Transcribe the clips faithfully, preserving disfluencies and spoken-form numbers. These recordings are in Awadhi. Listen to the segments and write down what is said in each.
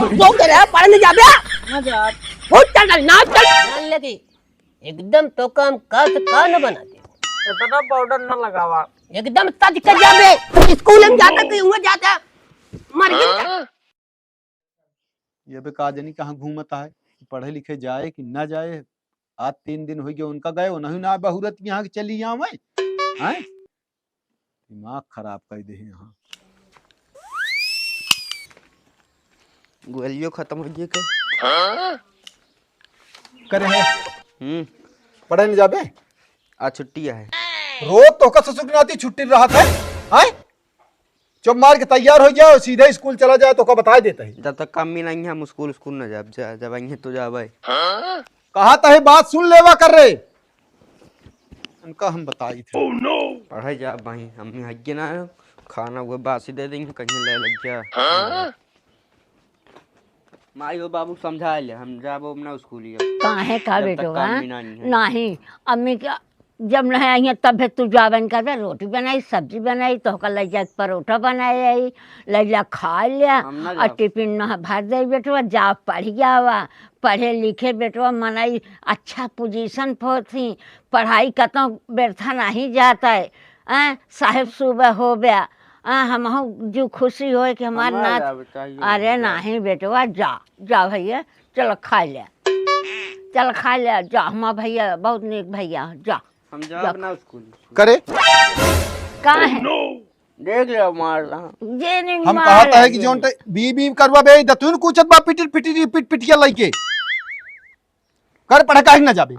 तो करे पढ़ने जाबे? ना जाब। हो चल, चल, ना चल। जान लेती, एकदम तो काम काट का न बना दे। इतना पाउडर न लगावा। एकदम तज के जाबे। स्कूल में जाता कि हुआ जाता? मर गया। ये बे का जनी कहाँ घूमत है, पढ़े लिखे जाए कि ना जाए। आज तीन दिन हो गए उनका गए, उन्हें ना बहुरत यहाँ के चली आवे। हैं? दिमाग खराब कर दे यहाँ। गोलियों खत्म हो गई के? करे है। हम्म। पढ़े नहीं जाबे? आज छुट्टी है। रोज तो का ससुर के नाती छुट्टी रहत है। हैं? चुप मार के तैयार हो जाओ, सीधे स्कूल चला जाए, तो का बताए देते हैं। जब तक काम में नहीं है, हम स्कूल, स्कूल न जाब, जा, जब आइए तो जाबे। कहा तो है, बात सुन लेवा कर रे। उनका हम बताई थे। पढ़े जाब भाई, हम हइये ना, खाना वो बासी दे देंगे, कहीं ले लग जा। माई हो बाबू समझा ले, हम जाबो अपना स्कूल ही। काहे का जब तक बेटवा? काम में ना नहीं है। नहीं, अम्मी का जब नहीं आई है, तब भी तू जाबे न करबे, रोटी बनाई, सब्जी बनाई, तोहका लइ जाके परोठा बनाए आई, लइ जा खा लिया, हम ना और जाब। टिफिन में भर दे बेटवा, जा पढ़ जावा, पढ़े लिखे बेटवा, मनई अच्छा पोजीशन पर होती, पढ़ाई कतौ व्यर्थ नहीं जाता है, हैं? साहेब सुबह हो गया, हैं? हमहू जो खुशी होए कि हमार हम ना नात, जाबे चाहिए, अरे हम जाबे। नहीं बेटवा, जा, जा भैया, चल खा ले, चल खा ले, जा, हमार भैया बहुत नीक भैया, जा। हम जाब जा। ना स्कूल। करे? का है? देख ले मार रहा। जे नहीं हम मार कहता है कि जे। जोन ते बी बी करवा बे, दतुन कुचत बा पिटिर पिटिर पिट पिटिया लइके। कर पढ़े काहे ना जाबे?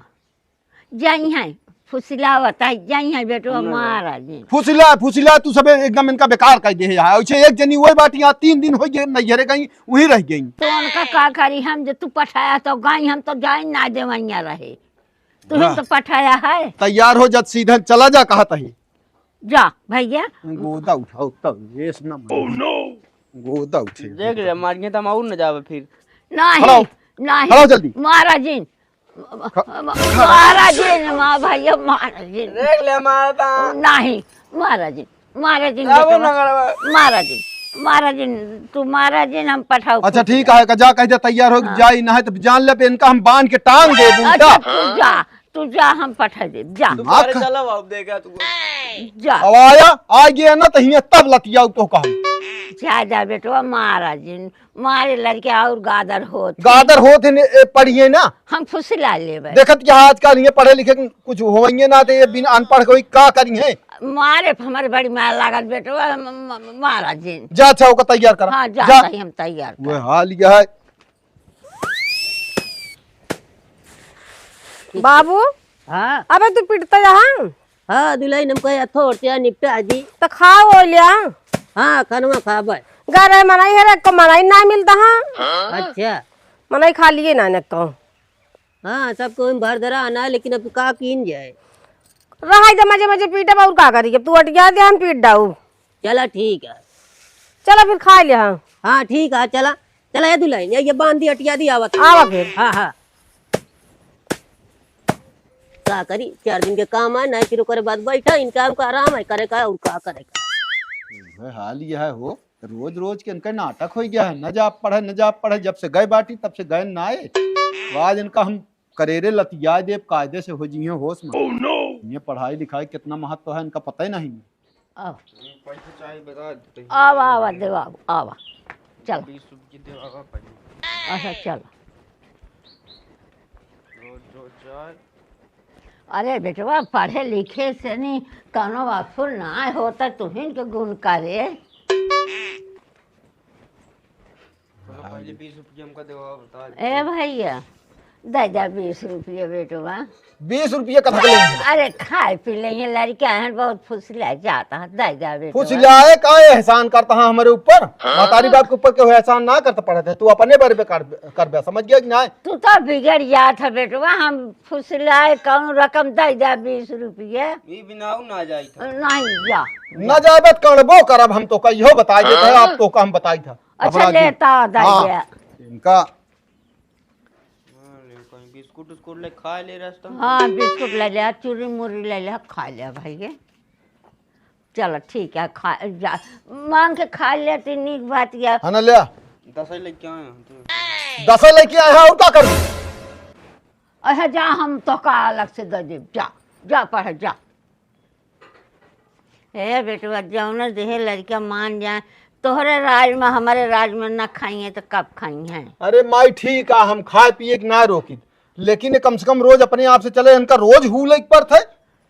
जाई है, फुसिलावत है, जाई है बेटवा हम ना मारा जी। फुसिला, फुसिला तू सबे एकदम इनका बेकार कर दे है। ऐसे एक जनी वही बात यहाँ तीन दिन हो गए, नैहरे गई, वहीं रह गई। तो उनका का करी हम, जो तू पठाया तो गई, हम तो जाई ना देवैया रहे। तू वाह। तो पठाया है। तैयार हो जा, सीधा चला जा, कहत है। जा भैया। गोदा उठाओ तब, ये सुना मत। गोदा उठे। देख ले, मारिए तो हम और न जावे फिर। नहीं, खड़ा हो। नहीं। खड़ा हो जल्दी। महाराजिन। ख-, महाराजिन, माँ भैया, महाराजिन। देख ले, मारता। नहीं, महाराजिन, महाराजिन जाओ बेटवा। ना गड़बड़। महाराजिन, महाराजिन, तू महाराजिन हम पठाओ अच्छा, कुछ ठीक ना। है, जा कह दे तैयार हो हाँ। जाई, नहीं तो जान ले पे इनका हम बांध के टांग दे अच्छा, उल्टा। तू जा। तू जा, हम पठा देब, जा। तुम्हारे दिमाग चला बाबू, देखा तू। जा। अब आया, आ गया ना, तो हियाँ तब लतियाऊ तो कहम। जा, जा बेटवा, महाराजिन, मारे लड़के और गादर होत। गादर होत है ने, ए, पढ़िए ना। हम फुसिला लेबे। देखत क्या आजकल ये पढ़े लिखे के कुछ होइए ना, तो ये बिन अनपढ़ कोई का करी है? मारे पे हमारे बड़ी मार लागत बेटवा, म-, म-, महाराजिन। जा, अच्छा, ओका तैयार करा। हाँ, जा, जा। सही हम तैयार वो कर। हाल यह है। बाबू, हाँ। अबे तू पिटता यहाँ? हाँ, दुल्हन, हम कहे, "अथो, ओटिया निपटा जी।" तो खाओ लिया। हाँ, खनवा खाबे। घरे मनई है रे, को मनई ना मिलता हाँ। अच्छा। मनई खा लिए ना ने को। हाँ, सब कोई भर धरा आना है, लेकिन अब का कीन जाए? रहाई दे, मजे मजे पीटब और का करी, अब तू अटिया दे, हम पीट डाऊ। चला ठीक है। चला फिर खा ले, हाँ। हाँ ठीक है, चला। चला ये दुल्हन, ये, ये बांध दी, अटिया दी, आवत। आवा फिर। हाँ, हाँ। का करी, चार दिन के काम है, नहीं फिर ओकरे बाद बैठा, इनका हमका आराम है, करे का और का करे का। वह हाल यह है हो, रोज रोज के इनका नाटक हो गया है, न जा पढ़े, न जा पढ़े, जब से गए बाटी तब से गए ना आए। तो आज इनका हम करेरे लतिया देब, कायदे से हो जिहे होश में। Oh no! इन्हें पढ़ाई लिखाई कितना महत्व है, इनका पता ही नहीं। आवा। पैसा चाहे बता दे। आवा, आवा, देवा, आवा। चल। बीस रुपये दे, आवा पहले। अच्छा, चल। रोज, रोज जाए। अरे बेटवा, पढ़े लिखे से नहीं, कौनो असुर ना होता, तुहिन के गुण करे। चलो, पहले बीस रुपये हमका देवा, बता दे। ए भैया, दे जा बीस रुपये बेटवा। बीस रुपये कब के लेंगे? अरे खाए पी लेंगे, लड़का है बहुत फुसला जाता है, दे जा बेटवा। फुसलाए का एहसान करता है हमारे ऊपर? हाँ? महतारी बाप के ऊपर कोई एहसान ना करता पड़त है, तू अपने बारे पे कर, कर बे, समझ गया कि ना? तू तो बिगड़ जात है बेटवा, हम फुसलाए कौन रकम दे जा बीस रुपये। ये बिना ना जाई था। नहीं जा। ना जाबे त कड़बो करब हम तो कहियो बताई देते हैं, हाँ? आप तो का हम बताई था। अच्छा, अपना लेता आदर हाँ, ये। इनका। हाँ, ले, कहीं बिस्कुट उस्कुट ले खा ले रास्ता में। हाँ, बिस्कुट ले ले, चूरी मुरी ले ले, खा ले भाई ये। चलो, ठीक है, खा, जा, मांग के खा लेती, नीक बात ये। है ना, ले आ। दसई लेके आए हैं। दसई लेके आए हैं, और का करूँ? अच्छा, जा, हम तोका अलग से दे देब। जा, जा पढ़े, जा। ए बेटवा, जौने देहे लड़का मान जाए, तोहरे राज में, हमरे राज में ना खाइए तो कब खाइए? अरे माई, ठीक आ, हम खाए पिए के ना रोकित, लेकिन कम से कम रोज अपने आप से चले, इनका रोज हूले के पड़त है।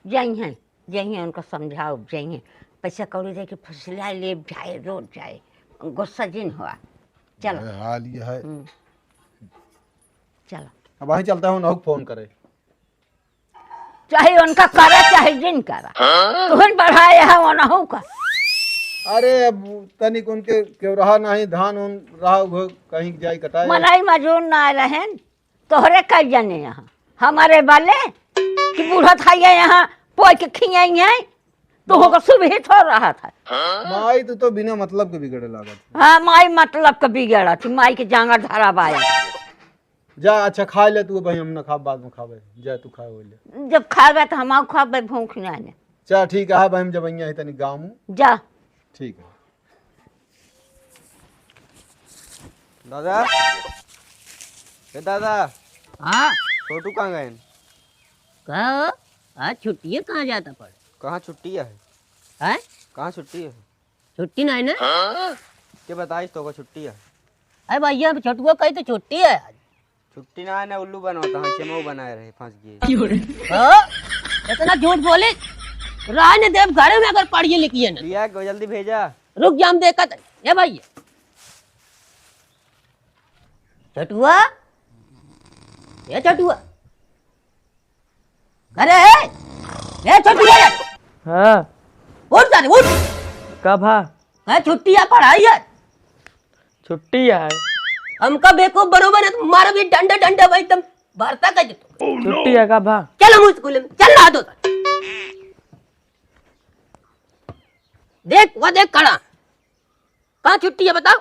जइहें, जइहें, उनका समझाओ, जइहें। पैसा कौड़ी दे के फुसलाए ले जाए, रोज जाए, गुस्सा जिन हुआ। चलो। ये हाल ये है। हम्म। चलो। अब वहीं चलता हूँ, नहुक फोन करे। चाहे उनका करा, चाहे जिन करा। तुहन बढ़ाए है, ओनहु का। अरे, अब तनिक उनके केहू रहा नहीं, धान उन रहा, वो कहीं जाई कटाए। मनई मजूर ना रहेन, तोहरे कई जने यहाँ। हमारे वाले कि बूढ़ा था ये यहाँ पोई के खियाई है, तो होकर सुबह थो रहा था। माई, तू तो बिना मतलब के बिगड़े लागत है। हाँ, माई मतलब के बिगड़ा थी, माई के जांगर धरा बाया। जा, अच्छा, खा ले तू, भाई, हम ना खाब, बाद में खाबे। जा, तू खा, हो ले। जब खाबे, तो हम आउ खाबे, भूख ना ने। चल, ठीक है, भाई, हम जब यहाँ तनी गाँव में। जा। ठीक है। दादा, ए दादा। हाँ? छोटू कहाँ गए? कहाँ? आज छुट्टी है, कहाँ जाता पड़? कहाँ छुट्टी है? हैं? कहाँ छुट्टी है? छुट्टी नहीं ना? के बताइस तोका छुट्टी है? अरे भैया, हम छोटुआ कही तो छुट्टी है आज। छुट्टी ना है ना, उल्लू बनवाता, हाँ, चेमऊ बनाए रहे, फंस गए। हाँ? इतना झूठ बोली? राय ने देव घरे में अगर पढ़िए लिखिए ना। भैया को जल्दी भेजा। रुक जा, हम देखत है। ए भैया। छोटुआ? ए छोटुआ? अरे, ए, ए, छोटू, ए। हाँ। उठ सारे, उठ। का भा? कहे छुट्टी है, पढ़ाई है। छुट्टी है। हमका बेवकूफ बनोबे ना, मारो भी डंडे, डंडे भाई, तुम भरता कर दे। छुट्टी है का भा? चल हम स्कूल में, चल नहा धो। देख, वो देख खड़ा। कहाँ छुट्टी है बताओ?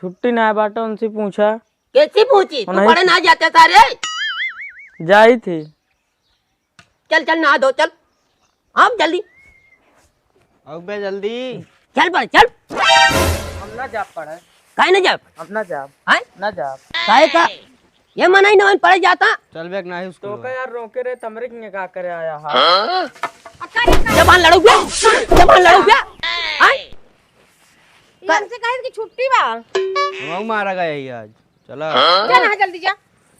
छुट्टी ना है बाटे, उनसे पूछा। कैसी पूछी? तू उन्हें पढ़े ना जाते सारे? जाई थी। चल, चल, नहा धो, चल। अब जल्दी। अबे जल्दी। चल पढ़, चल। हम ना जा पढ़े। काहे ना जा? हम ना जा। हैं? ना जा। काहे का? ये मना ही ना पढ़े जाता। चल बे, ना ही उसको। तो का यार रोके रहे, तमरे के का करे आया हा? जबान लड़ो बे, जबान लड़ो बे। हैं? ये हमसे कहे कि छुट्टी बा। हम मारा गया ही आज। चला। जा ना, जल्दी जा।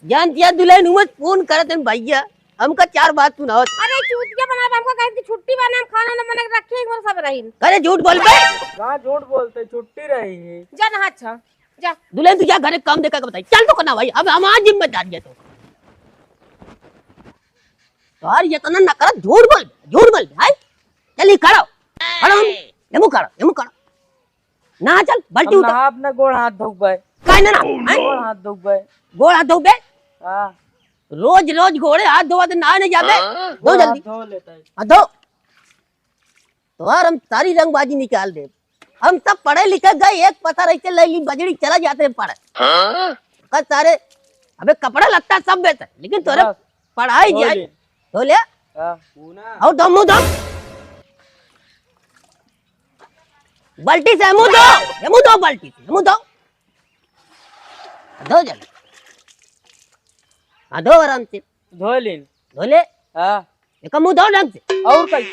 जान दिया दुल्हन हुआ, फोन करत हन भैया, हमका चार बात सुनाओ। अरे चूतिया बना, हमका कहे कि छुट्टी बा ना, हम खाना ना बना के रखे, एक बार सब रहीन। अरे झूठ बोल बे। कहाँ झूठ बोलते, छुट्टी रही है। जा ना, अच्छा, जा। दुल्हन तू जा घरे काम देखा के बताई। चल तो करना भाई, अब हमार जिम्मेदारी है तो। यार ये तो ना, ना कर, झूठ बोल, झूठ बोल, हाय। चल ये खड़ा, खड़ा हम, ये मुँह खड़ा, ये मुँह खड़ा। ना चल, बाल्टी हम उठा। नहा अपना गोड़ हाथ धोबे। काहे ना ना? हैं? गोड़ हाथ धोबे। गोड़ हाथ धोबे? हाँ। रोज रोज गोड़े हाथ धोवा दे, नहा नहीं जाबे। हाँ। धो गोड़ हाथ जल्दी। धो लेता है। हाँ, धो। तोहार हम सारी रंगबाजी निकाल दे। हम सब पढ़े लिखे गए, एक पत्थर ऐसे ले ली बजड़ी, चला जाते हैं पढ़े। हाँ? कल सारे, अबे कपड़ा लत्ता सब बेच है, लेकिन तोरे बस। पढ़ाई धो जाए। ले। धो ले। हाँ। और धो, मुँह धो। बाल्टी से मुँह धो, ये मुँह धो, बाल्टी से मुँह धो। धो जल्दी। हाँ, धो आराम से। धो लेन। धो ले। हाँ। एक मुँह धो ढंग से। और कई?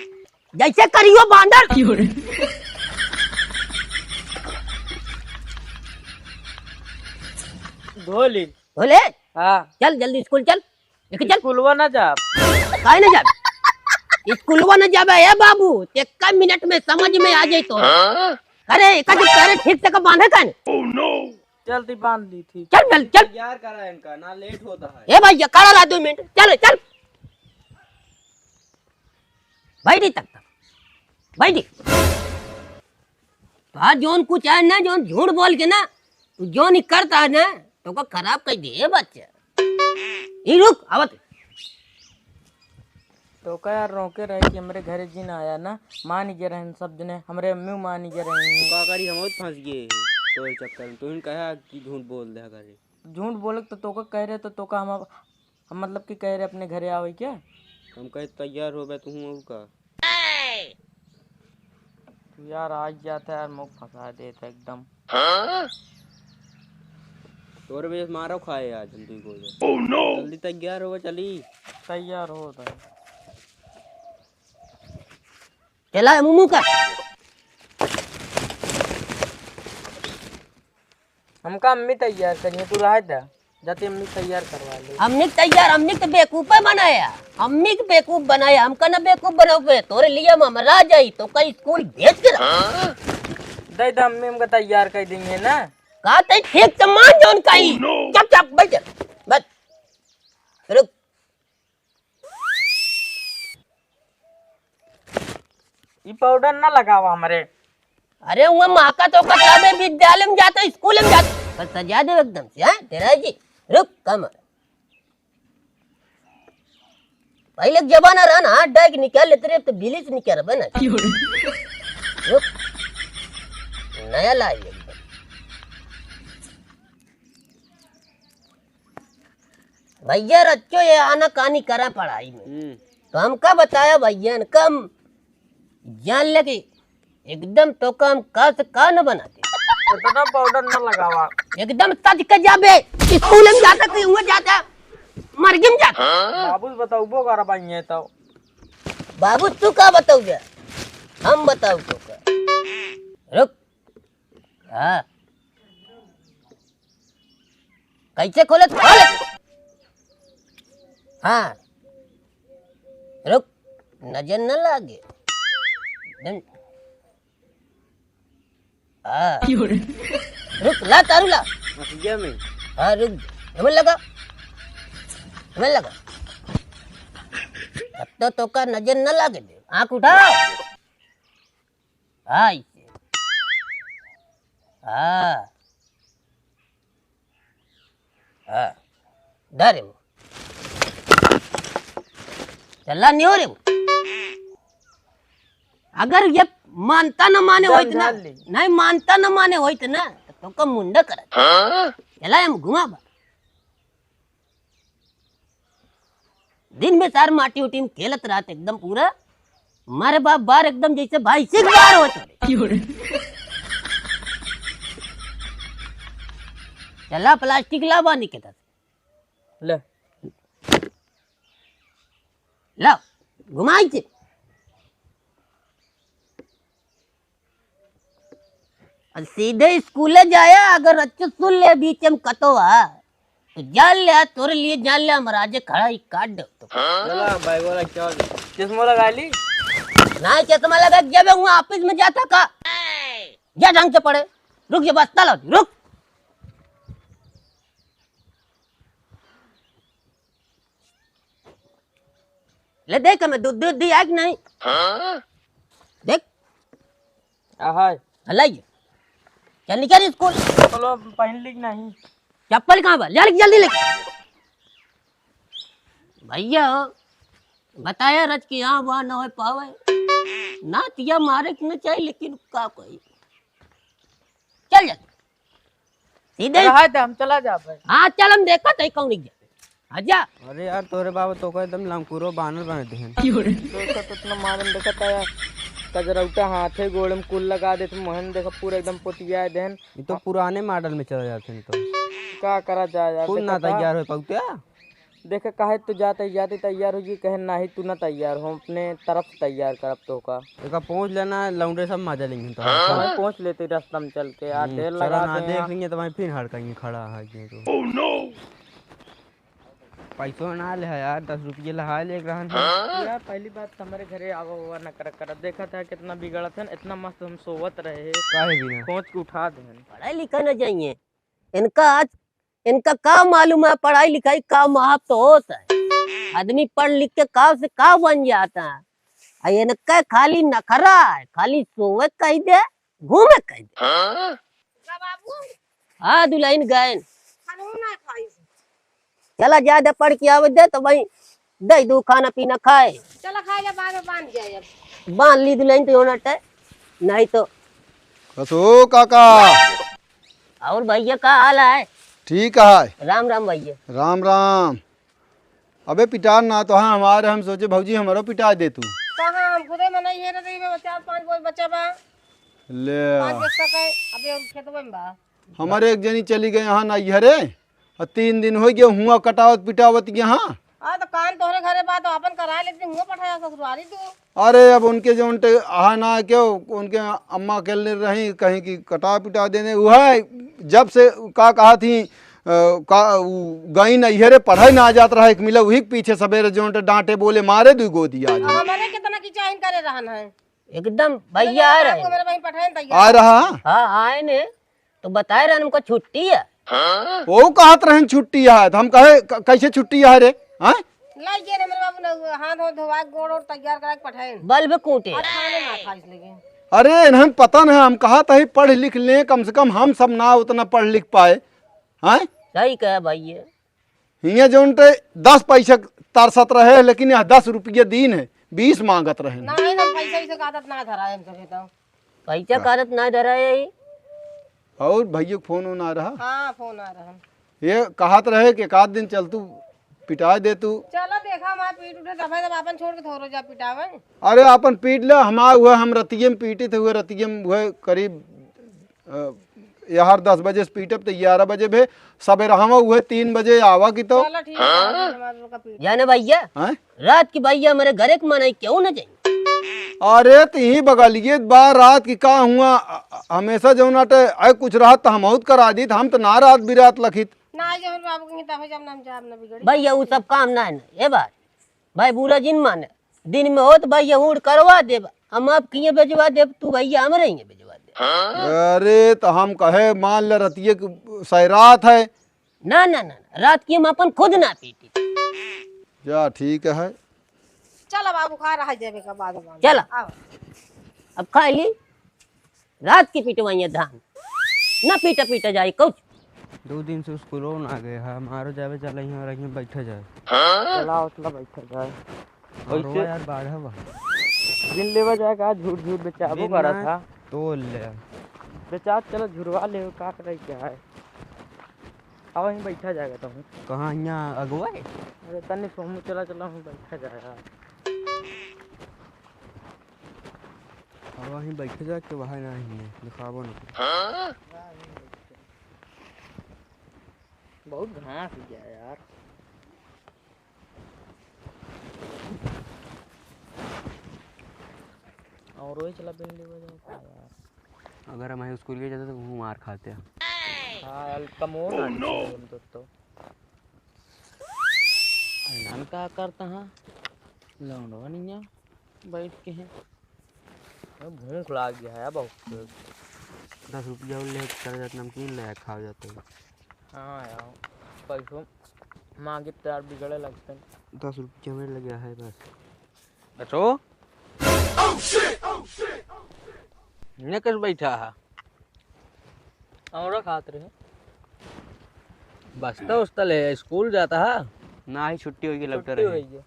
जैसे करियो बांदर। धो लेन। धो ले। हाँ। चल जल्दी स्कूल चल। लेके चल। स्कूलवा ना जाब। काहे ना जाबे? स्कूलवा ना जाबे, ए बाबू, एक मिनट में समझ में आ जाई तो। हाँ? अरे, एका जो पैर ठीक से का बांधे काहे? चल, ती बांध ली थी। चल, चल, चल। तैयार करा इनका, ना लेट होता है। ए भैया, खड़ा रहा दो मिनट। चल, चल। बैठी तक, तक। बैठी। तो आज जौन कुछ है ना, जौन झूठ बोल के ना, तू जौन ही करता है ना, तो का खराब कर दे, ए बच्चा। ई रुक, आवत। तो का यार, रोके रहे कि हमरे घरे जिन आया ना, मान गए रहन सब जने, हमरे अम्मी मान गए रहन। तो का करी, हम और फंस गए तोरे चक्कर में। तू ही कहा कि झूठ बोल दे घरे। झूठ बोले तो तोका कह रहे, तो तोका हम, हम मतलब कि कह रहे अपने घरे आवे क्या? हम कहे तैयार हो बे तू, और का? तू यार आज जाता है यार, मुख फंसा देता एकदम। हाँ? तोरे वजह से मारो खाए आज हम दुई को। Oh no! जल्दी तैयार हो, चली। तैयार हो तो। चला मुमू का। हमका अम्मी तैयार करिए, तू रह जा। जाते अम्मी तैयार करवा ले। अम्मी के तैयार, अम्मी के तो बेवकूफे बनाया। अम्मी के बेवकूफ बनाया, हमका ना बेवकूफ बनावे। तोरे लिए हम हमरा जाई, तोका स्कूल भेज के रहा। दे दे, अम्मी हमका तैयार कर देंगे ना। का ते ठीक से मान जौन कही। Oh no! चुप, चुप, बैठ जा। बस। रुक। ई पाउडर ना लगावा हमरे। अरे, हुआ माँ का तो कतरा में विद्यालय में जाता, स्कूल में जाता। बस सजा दे एकदम से, हैं? तेरा जी, रुक, कम। पहले के जमाना रहा ना, हाथ डाइक निकाल लेते रहे, अब तो बिलीच निकाल रहे ना। रुक। नया लाई एकदम। भैया रच्चो ये आनाकानी करा पढ़ाई में। हम्म। तो हमका बताया भैया, इनका हम जान ले कि एकदम तोका हम का से का न बनाते। इतना पाउडर न लगावा। एकदम सज के जाबे, स्कूल में जाता कि हुआ जाता, मर्गी में जाता। बाबू से बताउबो कर भाई है तो। बाबू तू का बताउबे? हम बताउ तोका। रुक। हाँ। कैसे खोले? खोले। हाँ। रुक, नजर न लागे। हाँ। रुक, ला तारू ला। मसिया में। हाँ, रुक। हमें लगा। हमें लगा। अब तो तोका नजर न लागे दे। आँख उठाओ। हाँ, इसे। हाँ। हाँ। डरे वो। चला नहीं हो रे वो। अगर ये मानता न माने होइत ना, नहीं मानता न माने होइत ना, तो तोका मुंडा करा। हाँ? चला हम घुमा बा। दिन में सार माटी उटी में खेलत रहत एकदम पूरा। मारे बाप बार एकदम जैसे भाई सिख बार होत। चला प्लास्टिक ला बानी के दस। ले। ला, घुमाई थे। अब सीधे स्कूले जाया, अगर अच्छे सुन ले बीच में कतो आ, तो जान ले, तोरे लिए जान ले, हम राजे खड़ा ही काट दो तो। चला, बैग वाला क्या हो गया? चश्मा लगा ली? ना, चश्मा लगा के जब हूँ ऑफिस में जाता का? जा ढंग से पढ़े। रुक, ये बस्ता ला, रुक। ले देख, हमें दूध, दूध दी है कि नहीं? देख। आहाय। हलाई। चल निकल स्कूल। चलो, पहन ली कि नहीं? चप्पल कहाँ बा? ले, जल्दी ले। भैया, बताया रच के यहाँ वहाँ न हो पावे। ना तिया मारे के न चाहिए, लेकिन का कोई। चल जा। सीधे रहा था, हम चला जाबे। हाँ, चल, हम देखा थे कौन जा। आजा। अरे यार, तोरे बाबा तो का एकदम लंकुरो बानर बने देहन। देखा तो इतना मारन, देखा था यार, कजरौटा हाथे गोड़े में कुल लगा देत, मोहन देखा पूरा एकदम पोतिया देहन। ये तो पुराने मॉडल में चला जाते हैं तो। का करा जाए यार, खुद ना देखा था। तैयार हो पाउते। देखे, काहे तू जाते, जाते तैयार हो जी, कहे नाही, तू ना तैयार हो, अपने तरफ से तैयार करब तो का। एका पहुँच लेना, लौंडे सब मजा लेंगे तो। हाँ, पहुँच लेते रास्ता में चल के, यार, हम्म, ढेर चला लगा ना दे देख हैं। लेंगे तो भाई फिर हड़काएंगे, खड़ा है ये तो। Oh no! पैसो ना ले है यार, दस रुपये लहा ले एक रहन है। यार, पहली बात तो हमारे घरे आवा हुआ ना कर, कर। देखा था कितना बिगड़त है, इतना मस्त हम सोवत रहे। काहे बिना? खोज के उठा देहन। पढ़ाई लिखा न जाइए, इनका आज इनका का मालूम है पढ़ाई लिखाई का महत्व होत है। आदमी पढ़ लिख के का से का बन जाता है। आ इनका खाली नखरा है, खाली सोवे कह दे, घूमे कह दे। हाँ दुल्हन गए। चला ज्यादा पढ़ के आवे दे तो भाई दे दू खाना पीना खाए। चला खाए ले, बाद में बांध जाए अब। बांध ली दुल्हन तो होना टे, नहीं तो। कसो काका। और भैया का हाल है? ठीक है। राम राम भैया। राम राम। अबे पिटार ना तो हाँ हमारे, हम सोचे भौजी हमारो पिटा दे तू। कहाँ हम खुदे में नहीं है रे, में चार पांच बोझ बचा बा। ले। पाँच बस्ता का है, अबे और खेतवे में बा। हमारे एक जनी चली गए यहाँ नैहरे, और तीन दिन होइ गए हुआ कटावत पिटावत यहाँ। आ, तो काम तोहरे घरे बा, तो आपन कराए लेती, हुआ पठाया ससुरारी तू। अरे, अब उनके जो उनके आहा ना के, उनके अम्मा के ले रही, कहीं की कटा पिटा देने, वह जब से का कहा थी, अ, का, उ गई नैहरे पढ़ाई ना जात रहा, एक मिला वही के पीछे सबेरे जो उनके डांटे बोले मारे दुई गोदी आज। हमारे कितना की चाहिन करे रहन है। एकदम भैया आ रहे। मेरे वहीं पठाए तैयार। आ रहा? हाँ, आए ने। तो बताए रहन हमको छुट्टी है। वो कहत रहन छुट्टी है, तो हम कहे, "क-, कैसे छुट्टी है रे?" हाँ? लाई गए हमरे बाबू ने हाथ हो धोवा के गोड़ और तैयार करा के पठाए। बल्ब कूटे। और खाने ना खाइस लेकिन। अरे, इन्हन पता नहीं, हम कहा था ही पढ़ लिख लें, कम से कम हम सब ना उतना पढ़ लिख पाए। हाँ? सही कहे भाई ये। हियाँ जौन ते दस पैसा तरसत रहे, लेकिन यह दस रुपये दीन है, बीस मांगत रहे। नहीं, हम पैसा वैसा का आदत ना धरा है हमसे तो। पैसा का आदत ना धरा है यही। और भैया के फोन वोन आ रहा? हाँ, फोन आ रहा। ये कहत रहे कि एक आध दिन चल तू पिटाए दे तू। चलो देखा, हमार पीट उठे तब, तब आपन छोड़ के थोरो जा पिटावे। अरे आपन पीट ले, हमार हुए, हम रतिये में पीटित हुए, रतिये में हुए करीब अ, यार दस बजे से पीटब तो ग्यारह बजे भे, सबेरहवा उहे तीन बजे आवा की तो। चलो ठीक है, हमारे लोग का पीट। जाने भैया, हैं? रात की भैया हमारे घरे के मनई केहू न जाई। अरे तो यही बगलिए बा, रात की का हुआ, अ, अ, हमेशा जौन आटे, ऐ कुछ रहत तो हम बहुत करा दीत, हम तो ना रात बिरात लखित। ना, ये हम बाबू कहीं तब जब नाम जाब ना बिगड़ी। भैया, उ सब काम ना है ना, ये बात। भाई बुरा जिन माने, दिन में होत भाई ये उड़ करवा देब, हम आप किए भेजवा देब, तू भैया हमरे ही भेजवा दे। अरे तो हम कहे मान ले रतिये के सैरात है। ना, ना, ना, ना, रात की हम अपन खुद ना पीटी। जा ठीक है। चल अब बाबू खा रहा है जेबे का बाद में। चल। आओ। अब खा ली। रात की पिटवाइए धान, ना पीटा पीटा जाए कुछ। दो दिन से स्कूलो ना गए है, मारो जावे चला यहाँ और यहाँ बैठा जाए। चला उतला बैठा जाए। और वैसे यार बाढ़ बा। बिन लेवा जाए का झूठ झूठ बेचाबो बिन करा ना था। तोल ले। बेचात चलो झुरवा ले, का करे क्या है। अब वहीं बैठा जाएगा तो हूँ। कहाँ यहाँ अगुआ है? अरे तन्नी सोमू चला चला हूँ बैठा जाएगा। अब वहीं बैठे जा के वहाँ ना ही है, दिखाबो ना कुछ। बहुत घास गया यार। और वही चला बिन लेवा जाए का यार। अगर हम स्कूल के जाते तो वो मार खाते हैं। हाँ यार, कमो ना हम तो, तो। नाम का करता हाँ? लौंडवा नहीं है, बैठ के हैं। भूख लाग गया है बहुत। दस रुपया और ले, चला जात नमकीन ले आए, खाओ जाते हैं। हाँ यार, पैसों मांगे तो यार बिगड़े लगते हैं। दस रुपया में लगे है बस। बचो। ये कस बैठा है? औरा खात रहे। बस्ता उस्ता ले, स्कूल जाता है? ना ही, छुट्टी होई के लौटे छुट्टी रहे। होई है।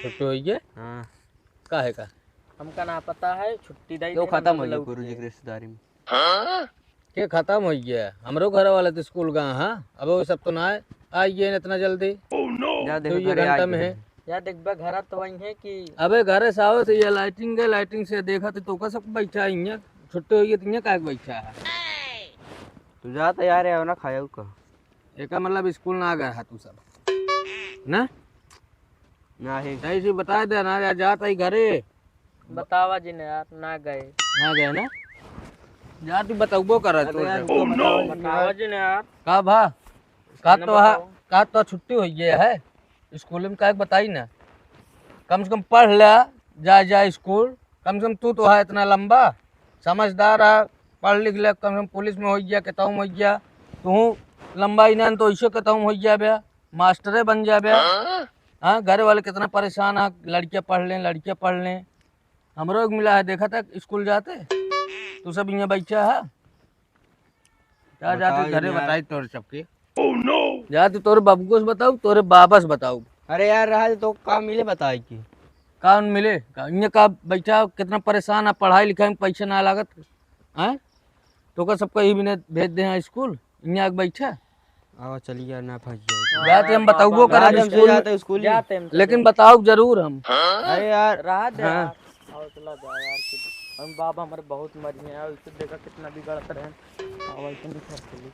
छुट्टी होई है? हाँ। काहे का? हमका ना पता है, छुट्टी दे क्यों दे, खत्म हम होई है लौट गुरु जी गए। के रिश्तेदारी में? के खत्म होई है? हमरो घर वाले तो स्कूल गए हैं, अब वो सब तो ना आए, आई गए इतना जल्दी। जा देखो, दो ये घरे आ घंटा में गए। है। या देखबा, घर तो वही है कि अबे घरे से आवत है, ये लाइटिंग के, लाइटिंग से देखा तो तोका सब बैठा है यहाँ, छुट्टी होई है तो यहाँ काहे के बैठा है? तू जा तो यार, आओ ना खाया का। एका मतलब स्कूल ना गया है तू सब, ना? ना है। सही से बता दे ना यार, जात है घरे। बतावा जी ने यार, ना गए। ना गए ना? जा तू बतौबो कर अरे तू यार, सब। हमको बताओ, बतावा जी ने यार। का भा? का ना तो हा, बताओ। का तो छुट्टी होई गई है? स्कूल में काहे के बताई ना? कम से कम पढ़ ले, जा, जा स्कूल। कम से कम तू तो है इतना लंबा, समझदार है, पढ़ लिख ले, कम से कम पुलिस में होई गया, केताऊ में होई गया। तू लंबा ही ना तो ऐसे केताऊ में होई गया बे, मास्टरे बन जा बे। हाँ, घर वाले कितना परेशान है, लड़कियाँ पढ़ लें, लड़कियाँ पढ़ लें। हमरो एक मिला है, देखा था स्कूल जाते, तू सब यहाँ बैठा है। जा, जा, तू बताओ घरे यार। बताई तोरे सबके। जा, तू तोरे बाबू को बताऊ, तोरे बाबा से बताऊ। अरे यार, रहा तो काम मिले बताए की। काम मिले? का, इन्हें का बैठा, कितना परेशान है, पढ़ाई लिखाई में पैसा ना लागत, हैं? तो का सबका ही बिना भेज दे हैं स्कूल, इन्हें आके बैठा। आवा, चलिए यार, ना फंस जाए। जाते हम बताऊबो करब आज हमसे स्कूल में, जाते स्कूल में। जाते हम लेकिन बताऊ जरूर हम। अरे यार, रहा दे हाँ। यार। आओ, चला जा यार, कुछ हम बाबा हमारे बहुत मरिहे हैं, और इसे देखा कितना बिगड़त रहे। अब ऐसे नहीं कर चली।